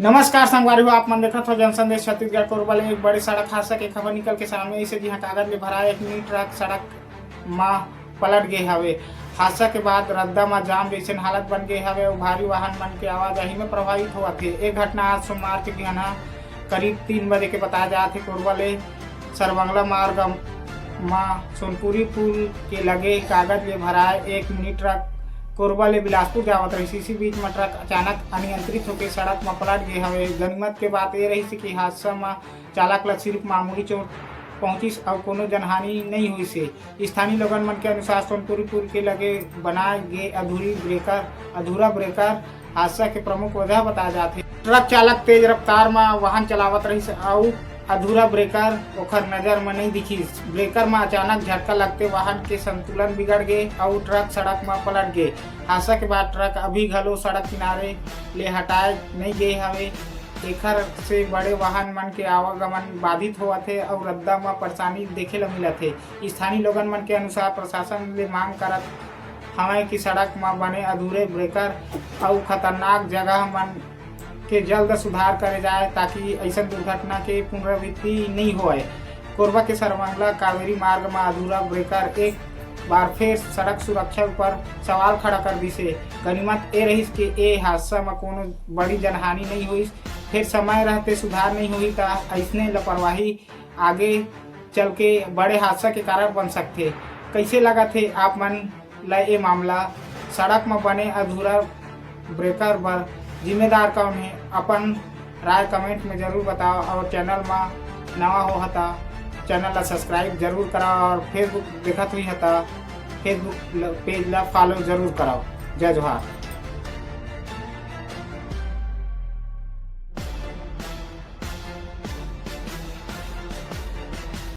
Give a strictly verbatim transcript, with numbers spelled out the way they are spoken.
नमस्कार संगवारी हो, आप मन देखत हो जनसंदेश छत्तीसगढ़। कोरबा ले एक बड़े सड़क हादसा के खबर निकल के सामने आइस हे, जिहां कागज ले भराए एक मिनी ट्रक सड़क म पलट गे हवे। हादसा के बाद रद्दा म जाम जइसन हालत बन गे हवे अउ भारी वाहन मन के आवाजाही म प्रभावित होवत हे। ए घटना आज सोमवार के बिहनहा करीब तीन बजे के बताया जात हे। कोरबा ले सरबंगला मार्ग म सोनपुरी पुल के लगे कागज ले भराए एक मिनी ट्रक कोरबा ले बिलासपुर जावत रहिस। इसी बीच म ट्रक अचानक अनियंत्रित होके सड़क म पलट गे हवे। गनीमत के बात ए रहिस कि हादसा म चालक ल सिर्फ मामूली चोट पहुंचिस अउ कोनो जनहानि नइ होइस हे। स्थानीय लोगन मन के अनुसार सोनपुरी पुल के लगे बनाए गे अधूरी ब्रेकर, अधूरा ब्रेकर हादसा के प्रमुख वजह बताया जात हे। ट्रक चालक तेज रफ्तार म वाहन चलावत रहिस अउ अधूरा ब्रेकर ओखर नजर म नइ दिखिस। ब्रेकर म अचानक झटका लगते वाहन के संतुलन बिगड़ गे अउ ट्रक सड़क म पलट गे। हादसा के बाद ट्रक अभी घलो सड़क किनारे ले हटाए नइ गे हवे। एखर से बड़े वाहन मन के आवागमन बाधित होवत हे अउ रद्दा म परेशानी देखे ल मिलत हे। स्थानीय लोगन मन के अनुसार प्रशासन ले मांग करत हवय कि सड़क म बने अधूरे ब्रेकर अउ खतरनाक जगह मन के जल्द सुधार करे जाए, ताकि अइसन दुर्घटना के पुनरावृत्ति नइ होवय। कोरबा के सरमंगला कावेरी मार्ग म अधूरा ब्रेकर एक बार फिर सड़क सुरक्षा ऊपर सवाल खड़ा कर दिस हे। गनीमत ए रहिस कि ए हादसा म कोनो बड़ी जनहानि नइ होइस। फिर समय रहते सुधार नइ होही, त अइसने लापरवाही आगे चल के बड़े हादसा के कारण बन सकथे। कइसे लगत हे आप मन ल ए मामला? सड़क म बने अधूरा ब्रेकर बर जिम्मेदार कौन हे? अपन राय कमेंट में जरूर बताओ और चैनल म नवा हो हता, चैनल ला सब्सक्राइब जरूर कराओ और Facebook देखत हुई हता, Facebook ल-, पेज ला फॉलो जरूर कराओ। जय जोहार।